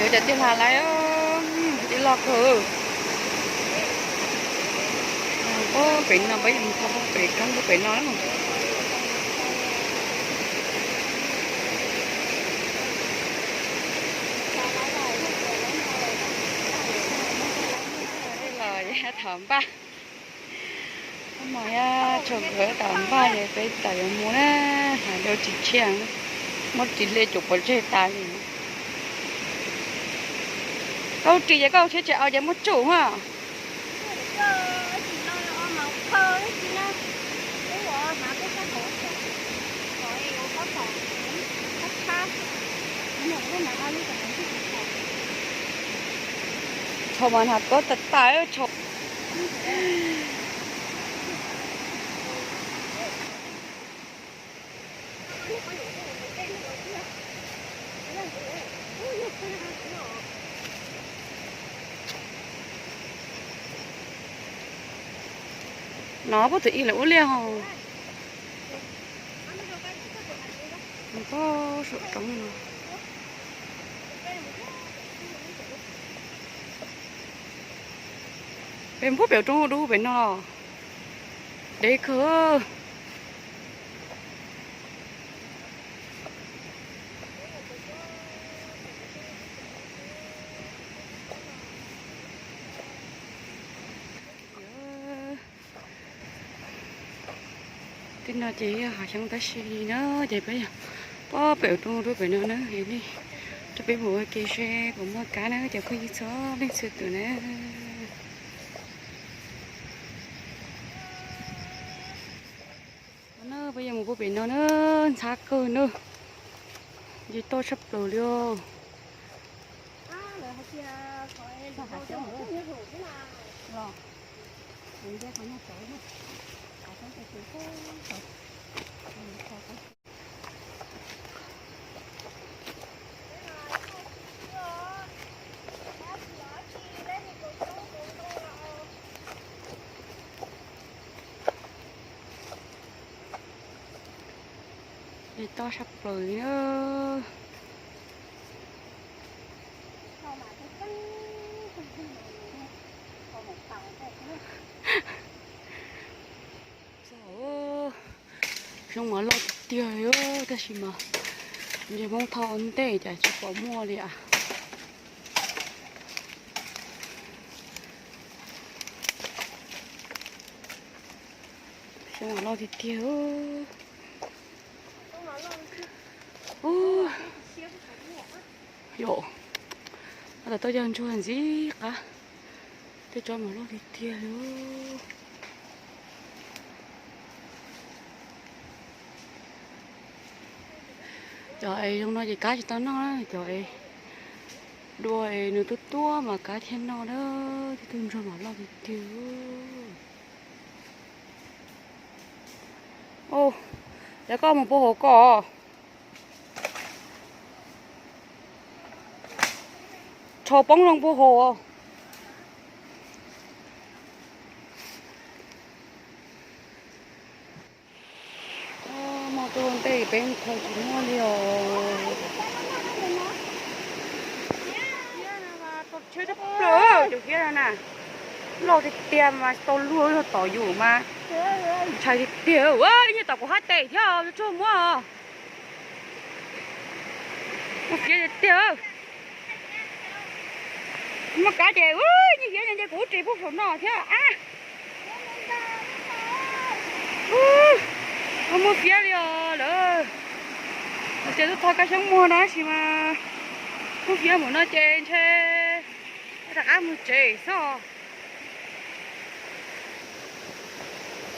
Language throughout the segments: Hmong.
Cov tiag hla lawm, ib loj kawg. Pem no peb mus tho pem koob pem no. Los thov npaj. Mog, yog tsaug kawg, tom npaj ces peb tom yuav mus na, hais lus tsis tshiab, muab ris hle cuam pov tseg tas li. Koj ris ces koj tsheb tsis au ces muab tsuj ha. Thaum mas hnav koj tas tas thaum. No puab twb ib lawm ua liaj hos. Pem puab pem roob dub pem no los dev kawg. Tej no ces yog hav xyoob tab sis na, ces peb yog pob pem roob dub pem no na, es nej coj peb mus ua ke seb puas muaj kab na cov phooj ywg txhua leej txhua tus na. No peb yuav mus puag pem no na, ntxhab kawg na, nce toj tshaj plaws li os. Nce toj tshaj plaws li na. Xyoob mas loj tiag tiag li, tab sis mas ntsej Hmoob thauj ntej cas tsis pom muaj li as. Xyoob mas loj tiag tiag. Yog, tab tom tuaj yog ntsuag ntxim qab, tej tsob mas loj tiag tiag li. Cov es zoo no ces kab tsis tau noj na, cov es dua es nws tuab tuab mas kab thiaj noj na, tej tug ntsuag mas loj tiag tiag. Cov koj mus puag hauv ko. Rho poob zoo puag hauv. Muaj tuaj ntej peb khaws tsis muaj li os. Tsheb tshaj plaws cov hiab no na, loj tiag tiag mas tsis tau luag, yog tom yus mas ntshai tiag tiag. Ua ib nyuag tom kuv hab tes thiab yuav tsuag muab. Muaj hiab tiag tiag. Muaj kab ces ib nyuag hiab nce kuv ris puag saum no thiab a. Muaj fiab li os lawm. Ces tuaj tho kab xyoob muag no tab sis mas muaj fiab npaum no ces ntshe rov qab mus tsev xwb.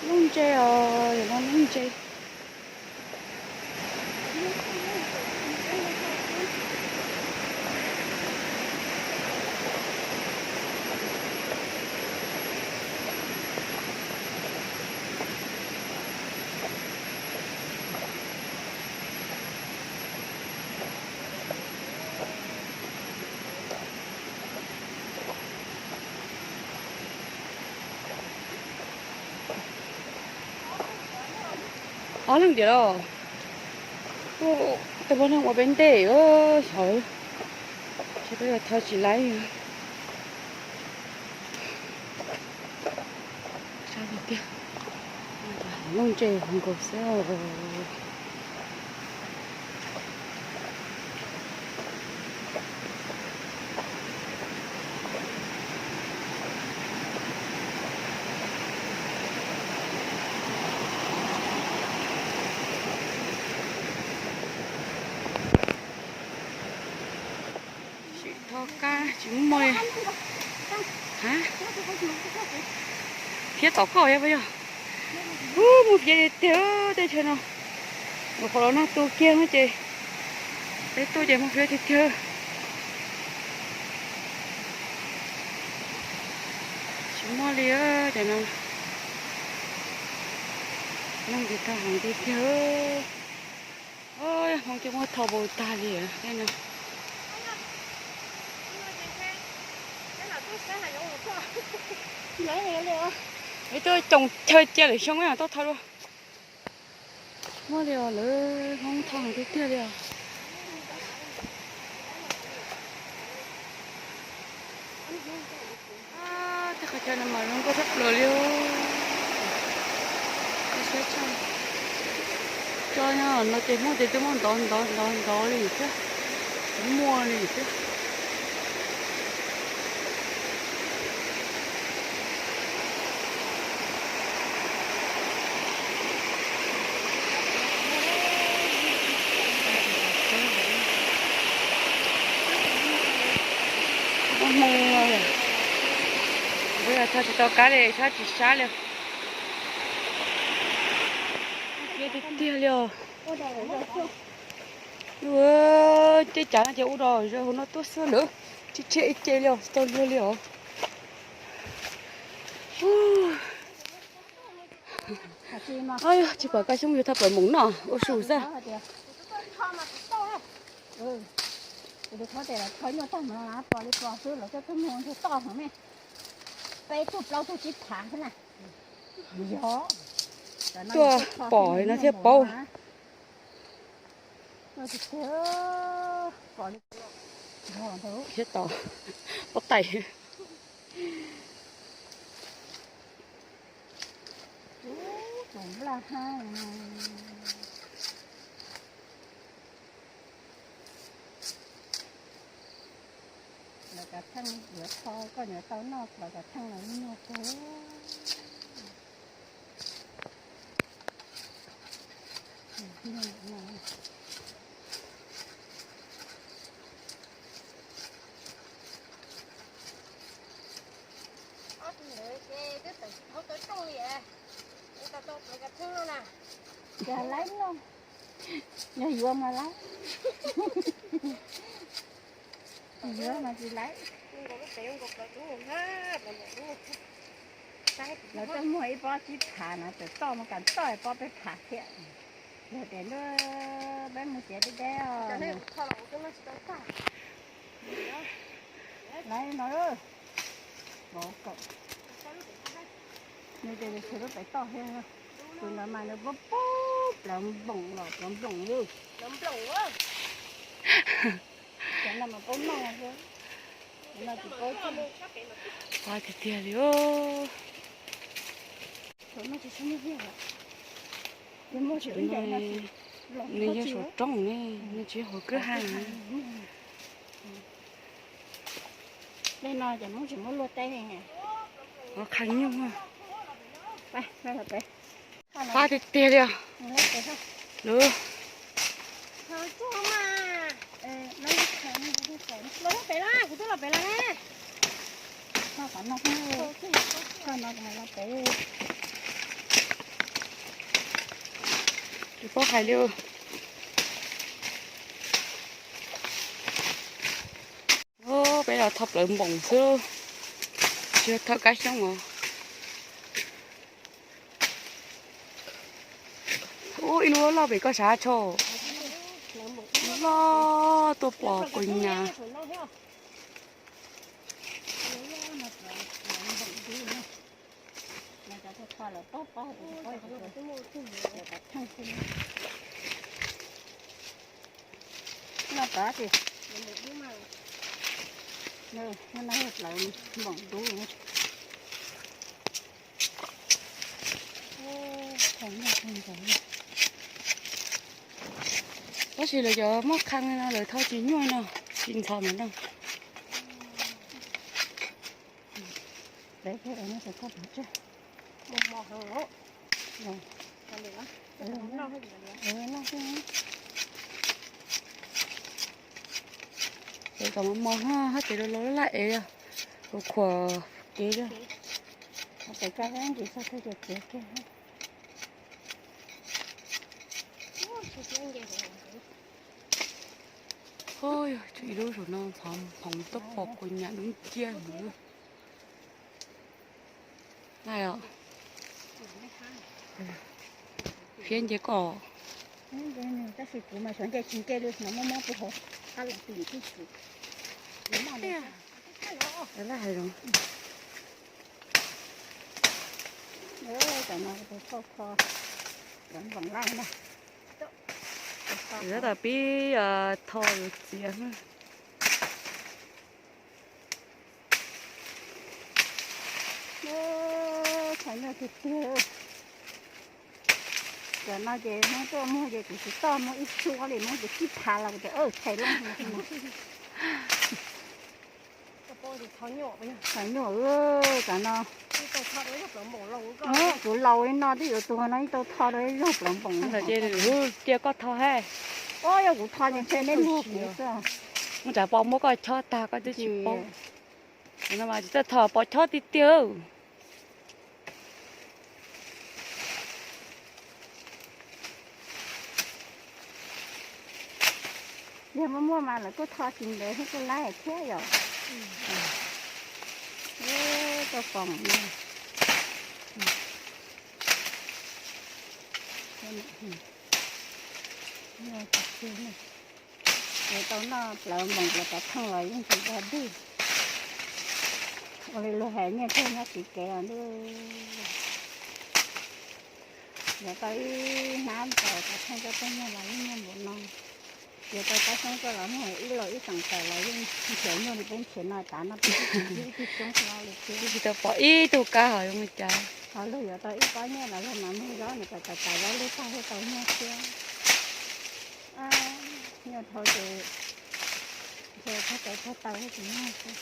Lub ntse os, yog no lub ntse. Ob leeg tiag los, tus poj niam ua peb ntej xyov. Peb yuav thov tsis laib. Looj ntse hauv nkaus xwb. Sim tho kab tsis muaj li. Thiab tom koj yog puas yog? Ub, muaj fiav tiag tiag teb chaws no. Nyuam qhuav los nag tu kiag no ces peb tuaj ces muaj fiav tiag tiag. Tsis muaj li cov no. Nag ces tag heev tiag tiag. Hmoob coj muab tho npaum tag li tej no. Ib tug coos chaw cia lwm xyoo tuaj tho dua. Muaj li os, lawv Hmoob tho heev tiag tiag li os. Tej qhov chaw no mas zoo nkauj tshaj plaws li. Tso no ces Hmoob ces twb muab ntov ntov ntov ntov li thiab, muaj li thiab. Hmoob no, kuv yog tho tsis tau kab li, sab tsis sab li. Tiag tiag li os. Tej cav no ces ua dog zog hauv no tuaj xwb lawm, tsis tshiab ib ce li os, tsis tau luag li os. Tsis pom kab xyoob yuav thaj pawg moos no ua su xwb. Tuaj pom no thiaj paub. Thiab tau pob tais. Lawv kav theej yuav tho koj yuav tau noj los kav theej los muag kawg. Ob tug ntawd ces twb tawm hauv tawv rooj li, es tau tau plawv kav theej no na. Cas laib no, yog yuav mas laib, yuav mas tsis laib. Lawv twb muag ib pob tsib phav na, txawm toj mus kam toj pob peb phav thiab. Yog tias ntuj peb mus txiav deb deb os. Laib no, nws ces nws tshuav lub pem toj thiab. Tus ntawd mas nws pob pob plawv nploom los plawv nploom li. Cov no mas paub noj thiab. Cov no tsis paub. Qab tiag tiag li. Nws yog saum roob ne, nws tsis yog hauv kwj ha. Qab tiag tiag li os. Lawv tsis paub hais li. Peb los thauj plawv npoos xwb, tsis yog thauj kab xyoob os. Ub, ib lub loj pem koj sav tshaj, loj tuaj pom kuv nyas. Nyob no yog plawv npoom dub. Tab sis lawv cov muaj qhee no lawv tho tsis nyuaj no, tsis ntxhov ntawm no. Ces kom mos mos hab ces lawv laj ev, khuam kev, ces tso ntsis txog tag ces txiav kiag. Ib lub saum no ntxhov phoov tuaj pom kuv nyam dub nciab. Laj os. Fiab nce koj. Tab sis kuv mas xyov nce tsis nce li no, mob mob puag hauv qab los tim tib si. Laj hais zoo. Tam no tus thoj kho, lawv npoom laj na. Lawv tas pib tho yuav txiav. Txhais nyuaj tiag tiag. Tam no ces Hmoob tuaj muag ces kuv tsis toj muag ib suab li, Hmoob ces tib phav los kuv tias txhais loj. Txhais nyuaj tam no. Kuv laus li no twb yuav tuag no ib tau tho rau ib zaug plawv npoom. Ntawd ces cia koj tho hab. Yog kuv tho ces ntshe neb muag kuv xwb. Mus tsam pos muab koj chob tag koj twb tsis paub. No mas tsis txawj tho pos chob tiag tiag. Yog muaj muaj mas lawv kuj tho tsis ntev thiab kuj laib thiab yom. Tuaj foom no. Yuav tau noj plawv npoom plawv tav thooj los yeej tsis dag dig. Ua li luag hais nyiaj txiag nyob tsis kev os ntuj. Yuav tau ib hnab npaum tav thooj coj tuaj muag los yeej muaj npaum no. Yuav tau kab xyoob coj los muag ib los ib xeem tawm los yeej nrhiav nyuaj li peb nrhiav no tav no peb tsis ntsib ib tug xyoob hlo li thiab. Tsis tau pom ib tug kab hov zoo li cas. Ho luag yuav tau ib pob nyiaj los luag mam muag zaub nws kom tas tas zaub lub tag thiaj tau nyiaj thiab. Nyuaj dhau ces nrhiav txog tau txog taw thiaj tsis muaj xwb.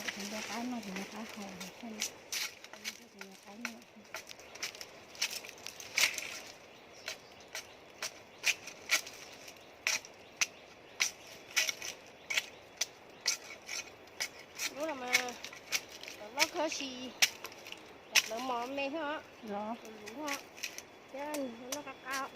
Thaum tsis nco qab noj tsis nco qab haus, tsis nco qab noj. Lub no mas loj kawg si, lawv mos me thiab, luv thiab, thiab noj qab qab.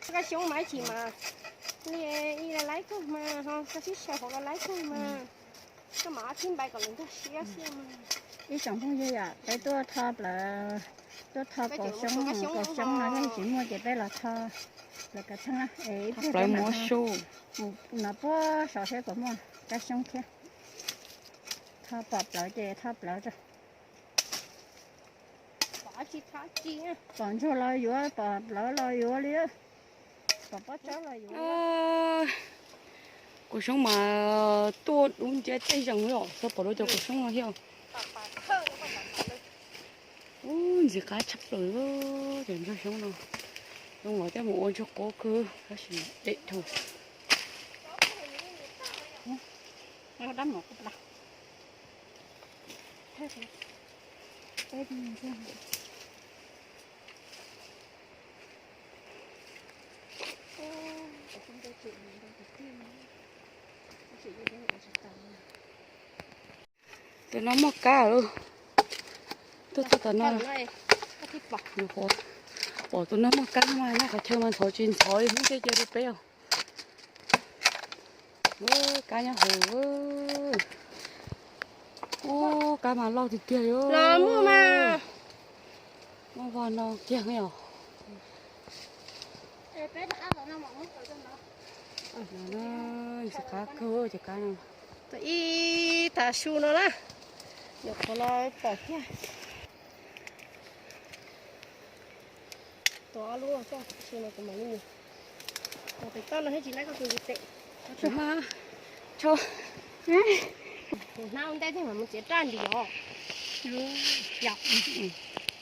Kab xyoob mas ib chim mas li ib lab laib kawg mas ho koj sib sau hauv lab laib kawg mas. Koj mam ob txhib npai kom lawv nkag siab xwb. Ib tsoom phooj ywg yom, peb tuaj tho plawv, tuaj tho kaum xyoob, kaum xyoob no yog tsis muaj ces peb los tho plawv kav theej na. Es ib pliag peb mam tho, mus no puag saud seb puas muaj kab xyoob thiab. Tho pom plawv ces tho plawv. Pom ntsuag los yuav, pom plawv los yuav li, pom pob tsawb los yuav. Kaum xyoob mas tuaj dub nciab tej zeeg li os, xyov pom dua cov kaum xyoob no thiab. Ub, ntxim qab tshaj plaws cov ntsuag xyoob no. Zoo los coj mus ua ntsuag qub kawg tab sis deb dhau. Tam no muaj kab lawm. Tuaj txog tam no, nyuam qhuav Pom tus no muaj kab mas nyob qhov chaw mas ntxhov tsis ntxhov li hnub cia cia rau peb os. Kab nyob hauv. Ub, kab mas loj tiag tiag li. Muaj vag no kiag os. Ntxim qab kawg cov kab no. Ib tag su no na, nyuam qhuav los pom kiag. Tua ob lub coj su no kuv mam li mus. Tus toj no thiaj tsis laib koj tus ntiv tes. Hnab ua ntej thiaj mam mus txiav raj ntim os.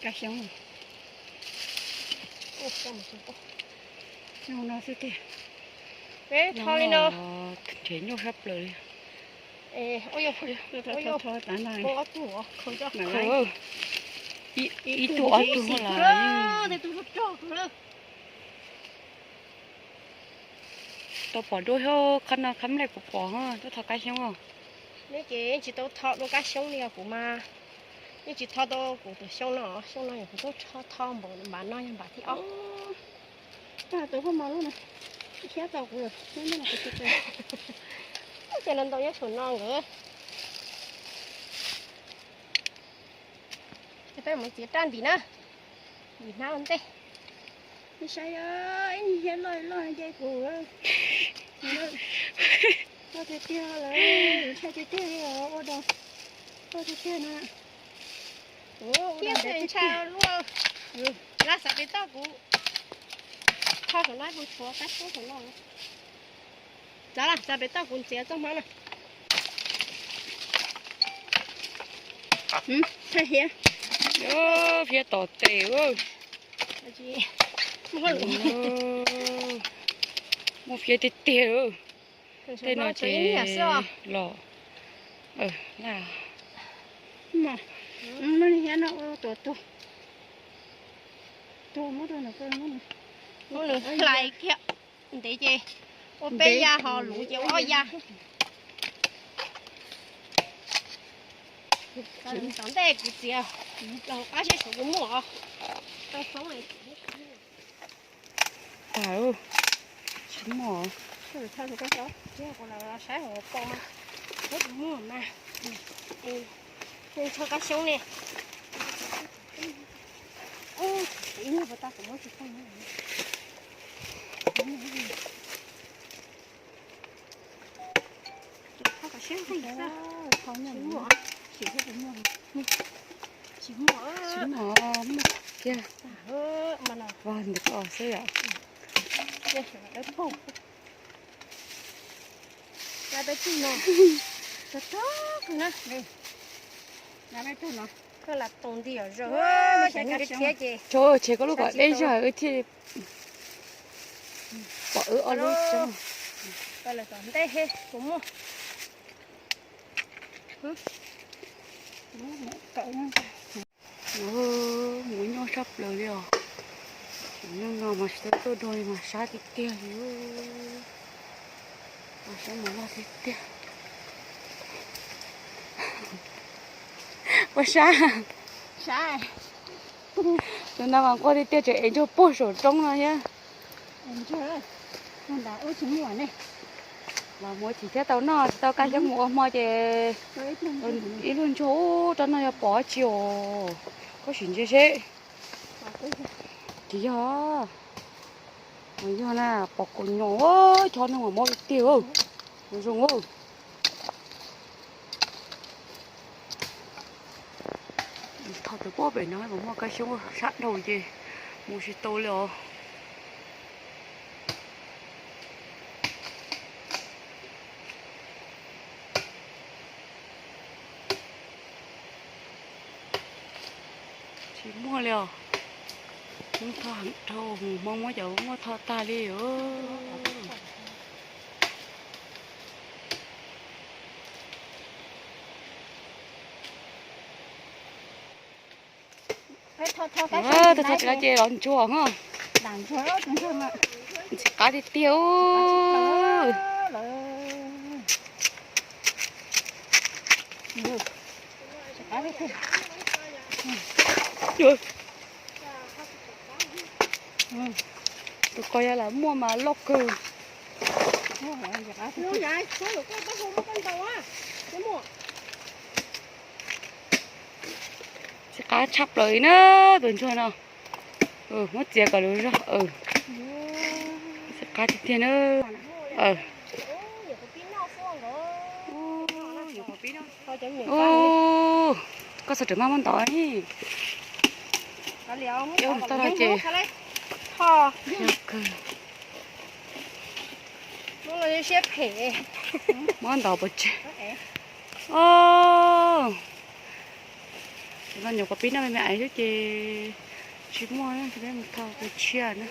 Kab xyoob. Xyoo no xwb tiag. Peb tho li no. Nrhiav nyuaj sab plaws li. Ib tug ob tug lawm. Tau pom dua thiab, qhov no qhov nplej kuv pom, tau tho kab xyoob os. Neb ces yeej tsis tau tho dua kab xyoob li os kuv mas. Yeej tsis tho tau kuv tus xyoo no, xyoo no yog kuv tuaj tho npaum npav no yog npav thib ob. Tus poj mos lub no, thiab tau kuv, ces no ntau nyob saum no nkawd. Ces peb mus txiav raj ntim na, ntim hnab ua ntej. Nej saib, ib niag loj loj nce kuv. Loj tiag tiag lawm, ntshai tiag tiag li os, ua dog loj tiag tiag na. Thiab ntshai luaj, laj xav pem toj kuv. Tho saum no kuv tshuav kab xyoob saum no. Txav laj xav pem toj kuv ntxias txoj hmab na. Thaij hiav. Fiab tom tes. Muaj fiab tiag tiag. Tej no ces los. Muaj hiav no ua tuag tuag. Tuag muab rau no. Muab nws hlais kiag ntev ces ua peb ya ho luv ces ua ob ya. Tom ntej kuv txiav los qab seb suav kuv muaj. Tag, tsis muaj. Saib hauv pom mas, muaj mas. Tsho kab xyoob ne. Ib nyuag puas tau kuv muab tsis tau. Tsis muaj, tsis muaj, tsis muaj kiag. Vag ntawm ko xwb yom. Peb tug no, tog tog na, peb tug no, koj lam tos nti os zoo, tsam koj lub kom deb zog wb thiaj pom wb ob lub tso. Tom ntej he kuv muaj. Mus nyuaj sab plaws li os. Mus nyuaj no mas tsis tau tuaj dua li mas sab tiag tiag li. Mas sab mas loj tiag tiag. Ua sab. Tus no mas nquag tiag tiag tseem ev ntsuag puag saum roob no thiab. Los mus chim thiab tau noj tsis tau kab xyoob mus ua hmo ces ib lub ntsuag ub rau no yog pom tsi os. Koj sim ntsia seb. Tsis yog. Mas yog na, pom kaus nyom, chov no mas mob tiag tiag. Zoo. Tho tus pob pem no puas muaj kab xyoob, sab dhau ces mus tsis tau li os. Tsis muaj li os. Muab tho heev dhau, mus hmo muab cov muaj tho tag li os. Tho tsis laib ces los ntsuag ho. Ntxim qab tiag tiag. Tus ko yog lam muaj mas loj kawg. Txiv qab tshaj plaws li na, tus ntsuag no. Muab txiav kom lus zog. Txiv qab tiag tiag na. Koj txog rawm maj muab ntov ni. Tau no ces muab ntov pov tseg. Cov no nyuam qhuav pib noj me me aiv xwb ces tsis muaj, peb mus thau tus tshiab na.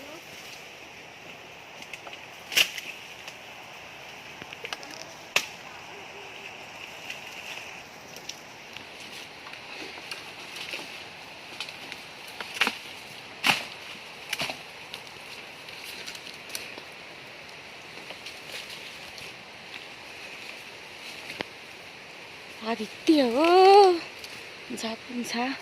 Ntxhab tiag tiag, ntxhab ntxhab.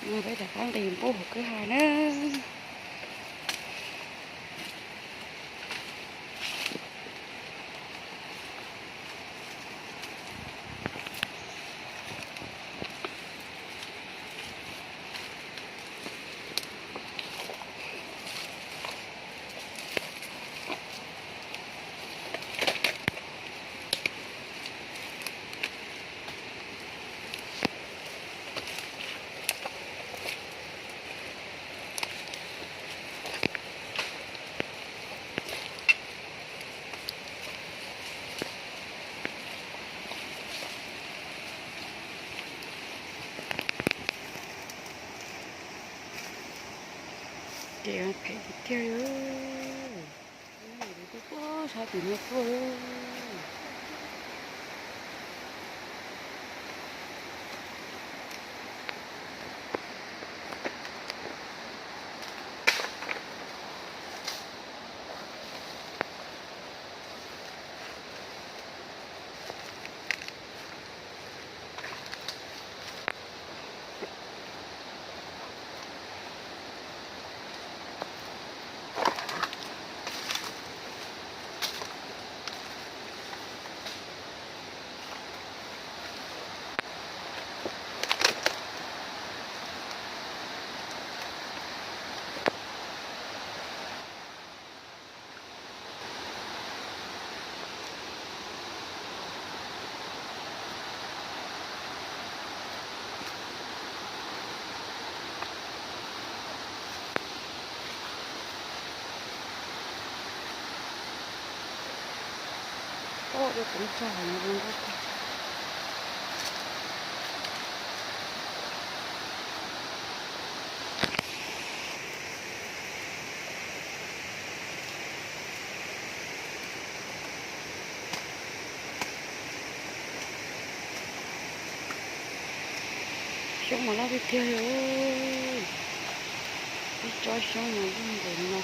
Peb rov qab nqis npub hauv kwj ha na. Ces phem tiag tiag. Sab tim no tuaj. Xyoob mas loj tiag tiag li. Ib tsob xyoob mas loj npaum no.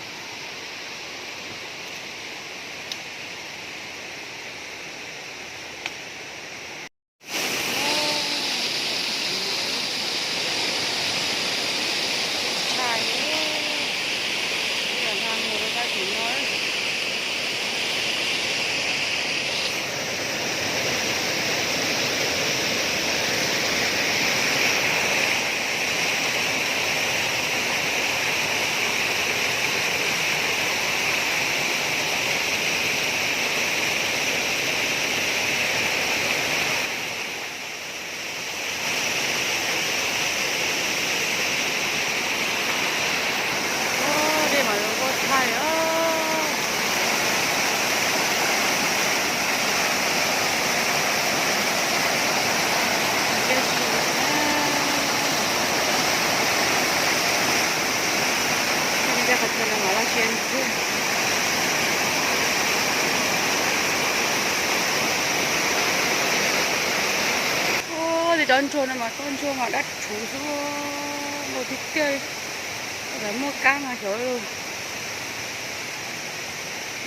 Cov ntsuag no mas toj ntsuag mas dab tshuv xwb, nkaus tiag tiag li. Lawv muaj kab mas xyov zoo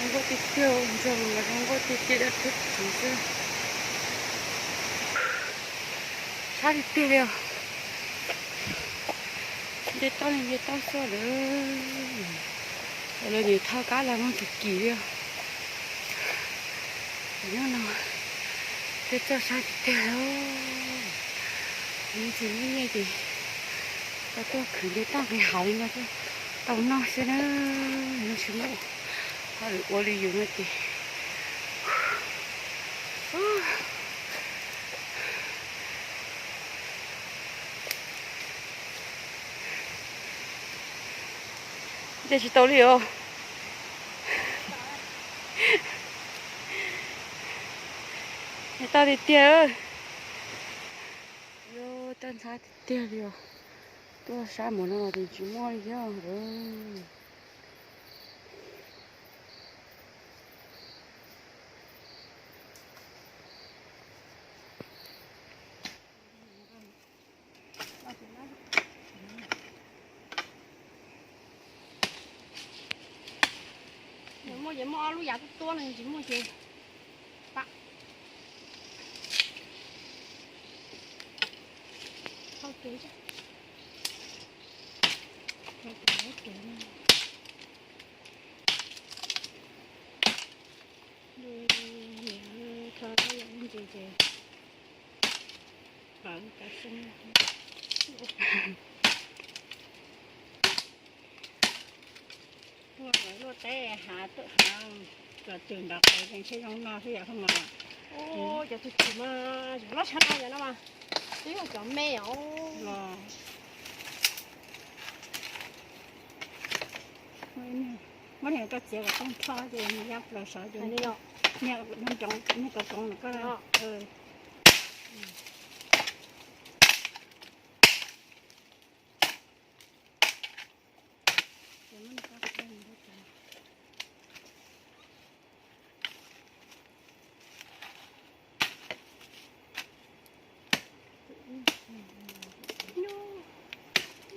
nkauj tiag tiag, ntsuag mas zoo nkauj tiag tiag, dab tshuv xwb. Sab tiag tiag li os. Nce toj li nce toj xwb lawm. Lawv nws thauj kab los muaj kim kim li os. Nyob no tej txoj sab tiag tiag li. Tsis muaj nyiaj ces tau tuaj khwv nce toj nqis hav li no thiaj tau noj xwb na. Tsis muaj hauj lwm ua li yus no ces nce tsis tau li os. Nce toj tiag tiag. Yuav toj ntxhab tiag tiag li os. Tuaj sab mov no los tsis muaj li thiab. Nws muaj ces muaj ob lub yav tuab tuab no, tsis muaj ces pam. Thauj kev, thauj kev, thauj kev. Thauj ntsis ces pam kab xoob. Luaj teb hav tuaj hav, cov twm nrov qees ces ntshe zoo no xwb yom Hmoob mas. Cov twm twm mas loj tshaj no yom no mas, twb yog cov me os. Muab niag koj txiav kom tooj rho ces nws ya plaws saud ces niag, niag koov koov koj.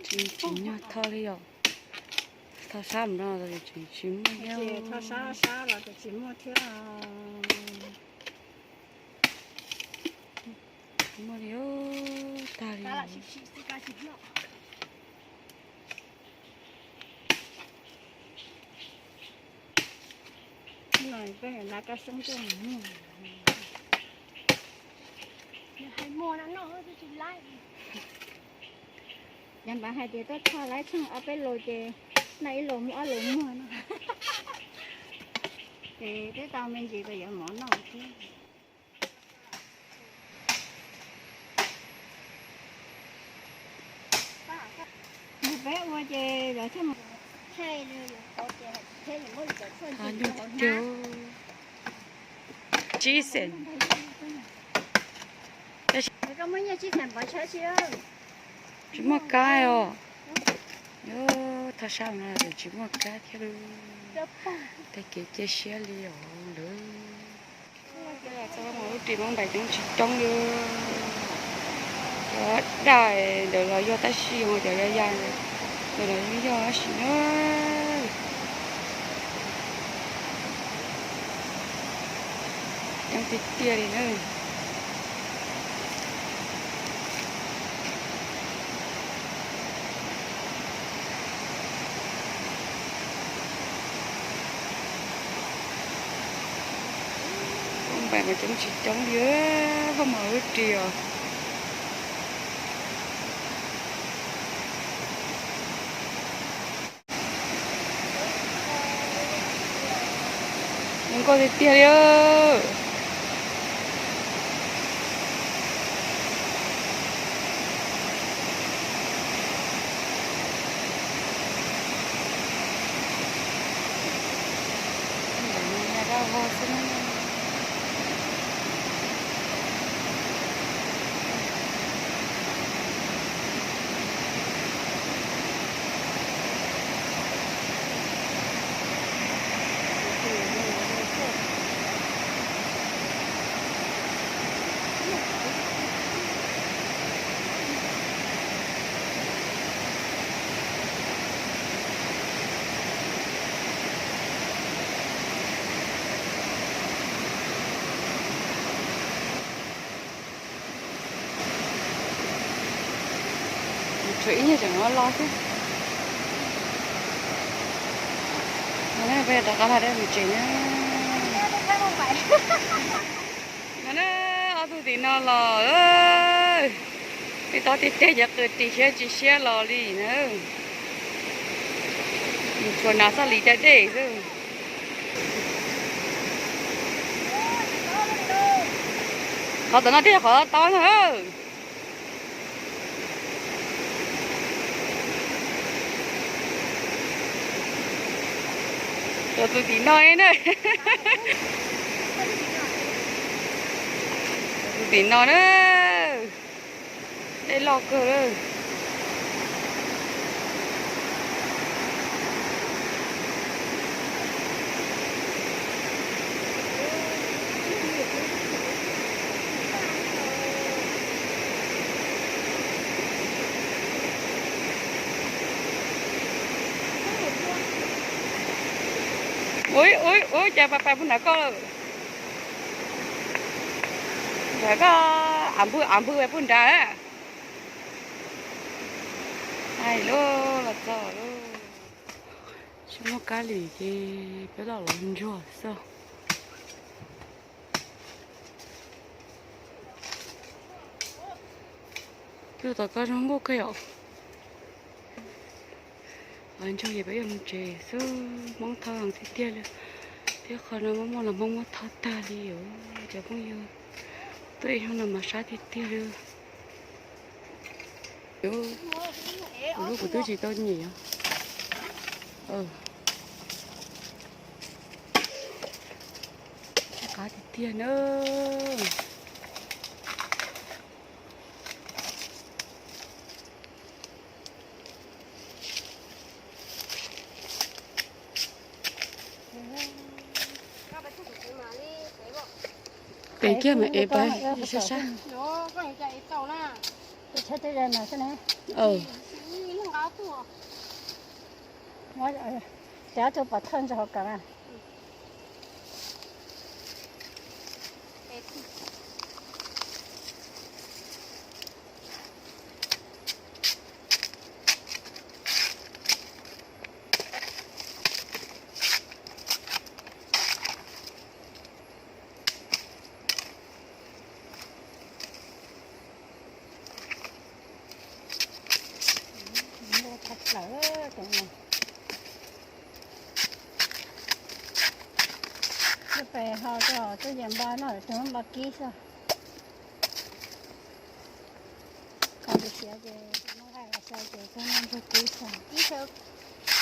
Tseem tsis nyog thauj li yom. Thauj sab mus no tseem tsis muaj thiab. Thauj sab sab los tseem tsis muaj thiab. Muaj li tag li. Peb lawv kab xoob tuaj mus. Yog npaj hais tias tuaj tho laib tsheej ob peb lus ces noj ib lus muaj ob lus muag no. Ces twb tau me ntsis kom yuav mov noj thiab. Yog peb ua ces lawv thiaj mus. Nyuj tiag tiag. Tsib xees. Koj muaj nyiaj tsib xees pov tshab tsi. Tsis muaj kab os. Yuav thauj sab no tsis muaj kab thiab li. Tag kev cia siab li os lawm. Txoj mus lub ris Moob Npais coob tsis coob li. Cov daj ntawd los yog tab sis ho cov ya ya ntawd los yeej yog tab sis na. Coob tiag tiag li na. Moob Npais mas coob tsis coob li, poj mom lub ris os. Zoo nkauj tiag tiag li. Tshuav ib nyuag tseem los xwb. No na, peb rov qab hla dej mus tsev na. No na, ob tug tim no los, tej tob tej teg cov qw ris siab tsis siab los li na. Mus tsuas hnav txoj lis caj dej xwb. Qhov tom no twb yog qhov tob na. Cov tus tim no na. Cov tus tim no na. Dej loj kawg lawm. Ub, ub, ub, cas pas pas puag nram koj lawm. Nram koj, av npwg, av npwg puag nrad. Hais lub los txog lub. Tsis muaj kab lis ces peb los los ntsuag xwb. Peb tom koj zoo nkauj kawg yom. Los ntsuag ces peb yuav mus tsev xwb, Hmoob thau heev tiag tiag li. Thiab qhov no muaj muaj los Hmoob muab thau tag li os cov phooj ywg. Tuaj ib hnub no mas sab tiag tiag li. Kuv lub kuv twb tsis tau nyem. Qab tiag tiag na. Pem kiag mas ev pab sab sab. Cov tus pov thawj ntawd ho kam na. Thaj plaws tus no. Lub pem ho txoj, txoj yeem npab no tus npab kib xwb. Qhov ntawd siav ces muab nqaij los xyaw ces txog noj ntsuag kib xwb. Kib xyaw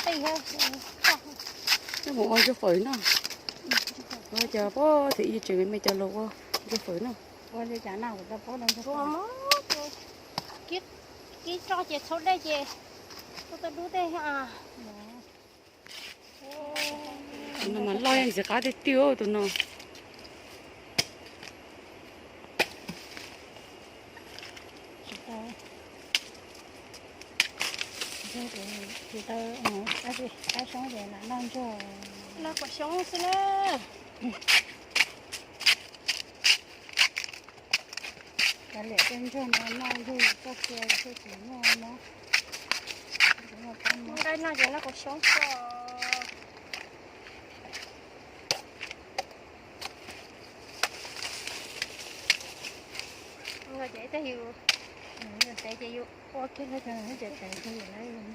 qij thiab. Coj mus ua ntsuag fawm no. Ua cas pom txiv ib tseem me me cov los ua ntsuag fawm no. Ua li cas no kuv tau paub ntsuag fawm. Kib, kib tso ces txhau dej ces ua tau dub tej. Tus no mas loj ntxim qab tiag tiag tus no. Tsis tau, qab xyoob ces lam noj ntsuag. Noj kuv xyoob xwb na. Kav liam tej ntsuag no noj yug txoj sia thiaj tsis muaj mob. Nqaij noj ces noj kuv xyoob xwb. Ces yus, yus tev ces yus ua kiag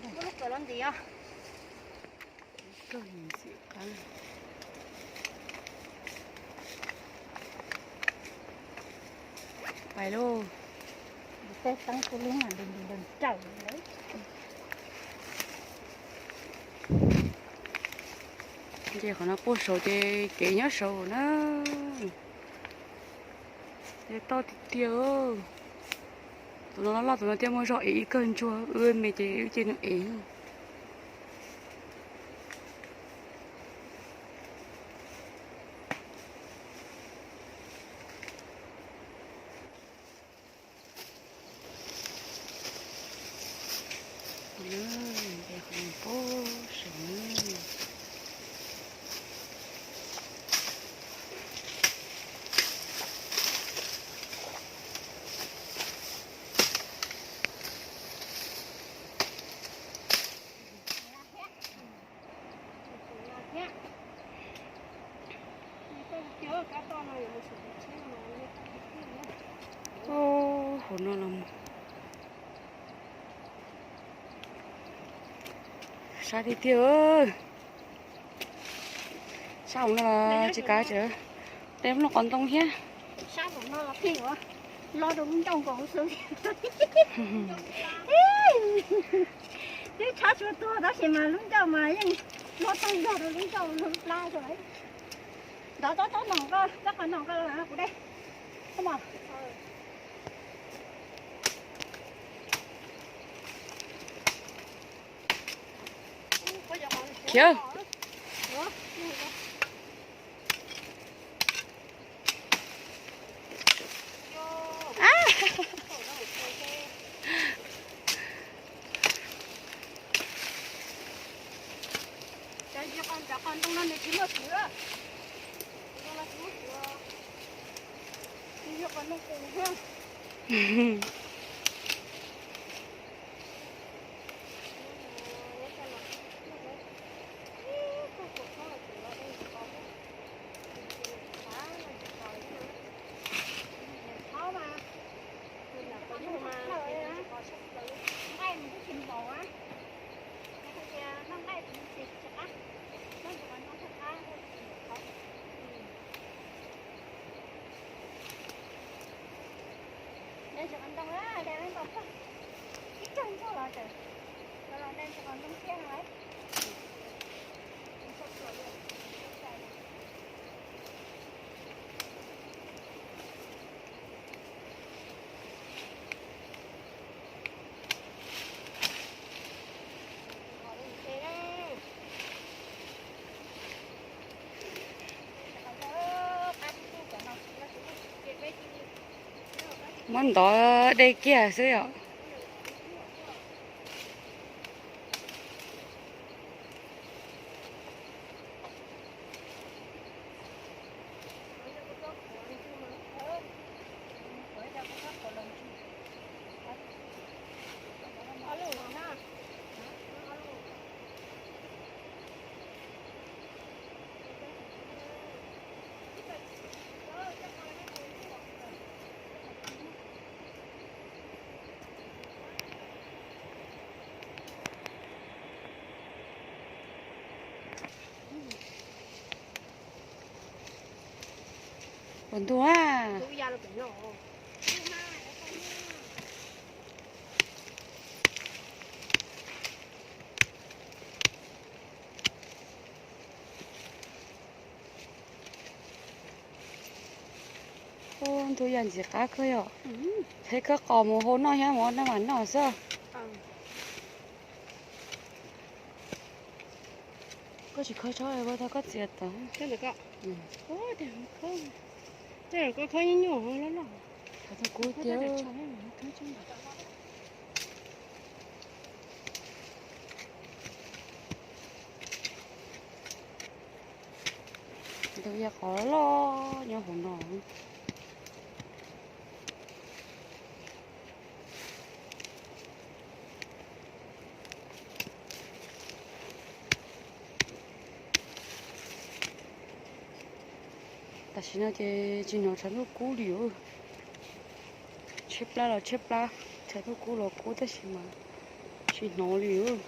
muab lub kawm los ntxiv os. Pais lauj. Tej teeb kuv lub mas nws nws nrawm lawm. Ces qhov no puag saud ces kev nyob saud na. Tej toj tiag tiag. Tus no loj loj tus no thiaj muaj zog ev ib kawg ntsuag, wb me ces wb cia nws ev. Kav tiag tiag. Sab no tsis kav tsev, tej lub qos ntoo thiab. Sab no los pheej ua, los rau lub ncauj nkaus xwb. Twb tshab tsuas tuag tab sis mas lub ncauj mas yeej los tau yog rau lub ncauj lub plab xwb. Ntov tsob tsob no koj, tsob qos no koj los kuv de. Khiav. Muab ntov de kiag xwb yom. Puas ntuj a. Ub, ntuj yaj ntxim qab kawg yom. Peb khawb qos mus hau noj thiab, mus ua noj mas noj xwb. Koj tsis khawb tsob ua tau koj txiav tawv. Koj khawb nyuaj nyuaj loj loj. Thaum kub tiag. Tus yog qos loj nyob hauv no. Tam sim no ces tsis hnov tshav ntuj kub li os. Tshaib plab los tshaib plab, tshav ntuj kub los kub tab sis mas tsis hnov li os.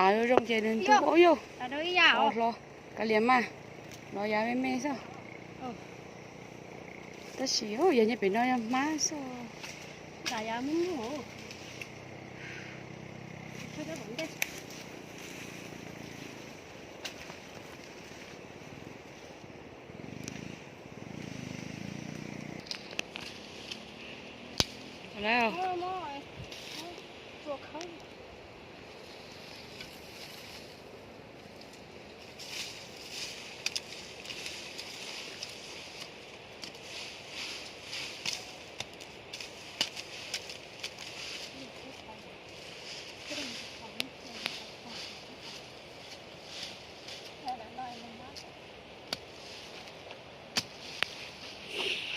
Av zoo zoo ces nws ntuj, ub yog, hlo, kav liam mas, los yav me me xwb. Tab sis yog nyob pem no yog hmab xwb.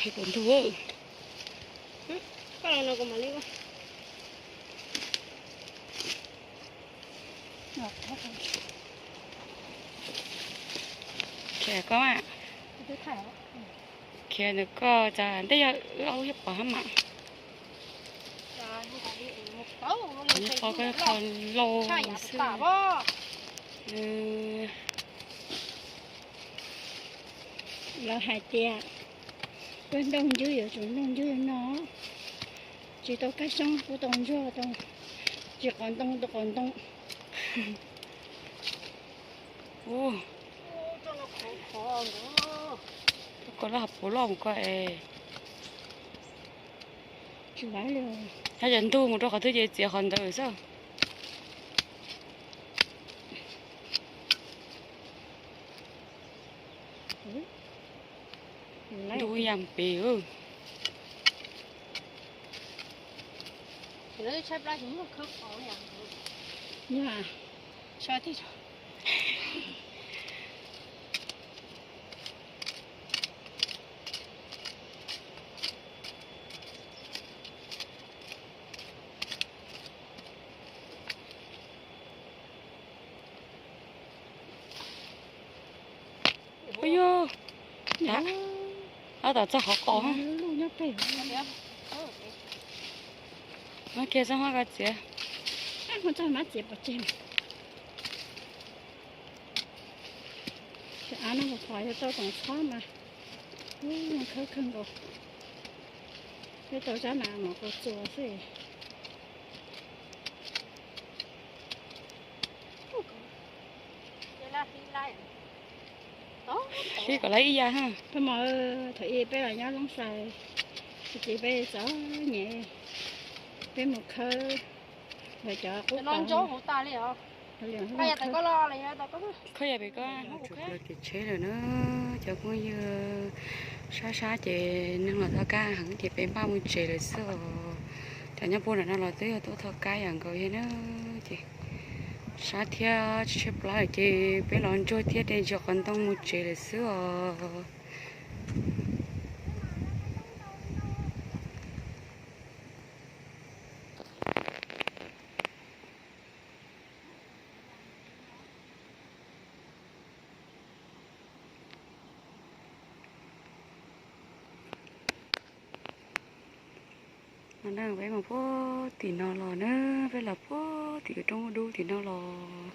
Hais kom ntug. Koj los no kuv mam li ua. Koj, khiav ntawm koj tas ntej yog wb ob lub thiab pom hab mam. Qhov koj lauj xwb. Lawv hais tias, kuv nrog Ncub yuav tsum nrog Ncub no, tsis tau kab xyoob kuj tau ntsuag tau, tsis qos ntoo tau qos ntoo. Koj lub hauv paus loj mus koj es. Hab yog ntug mus rau qhov twg ces txiav qhov ntawd xwb. Ntug yam pem. Ua yog, ob tom txog qhov qos. Muab kiag txoj hmab koj txiav. Txoj hmab txiav pov tseg. Av no kuv qhov yog tau toom txhob mas, khawb kawg nkaus. Peb tau zab nas mov kaus txuas xwb. Hlib kom lawv ib yam. Peb mos, thaum ub peb los nyob Loob Xais, txiv peb txom nyem, peb mus khawb lawv cov qub. Khawb yam pem koj, tsam plaws kev tsheb lawm na cov phooj ywg. Sab sab ces neeg los thov kab heev ces peb npaj mus tsev lawm xwb os. Cov nyob puag nram no los twb yog tuaj thov kab yam nkaus yog na. Ces sab thiab tshaib plab lawm ces peb los ntsuag thiab de ntsis qos ntoo mus tsev lawm xwb os. No na, peb mus puag tim no los na, peb los puag tim roob dub tim no los.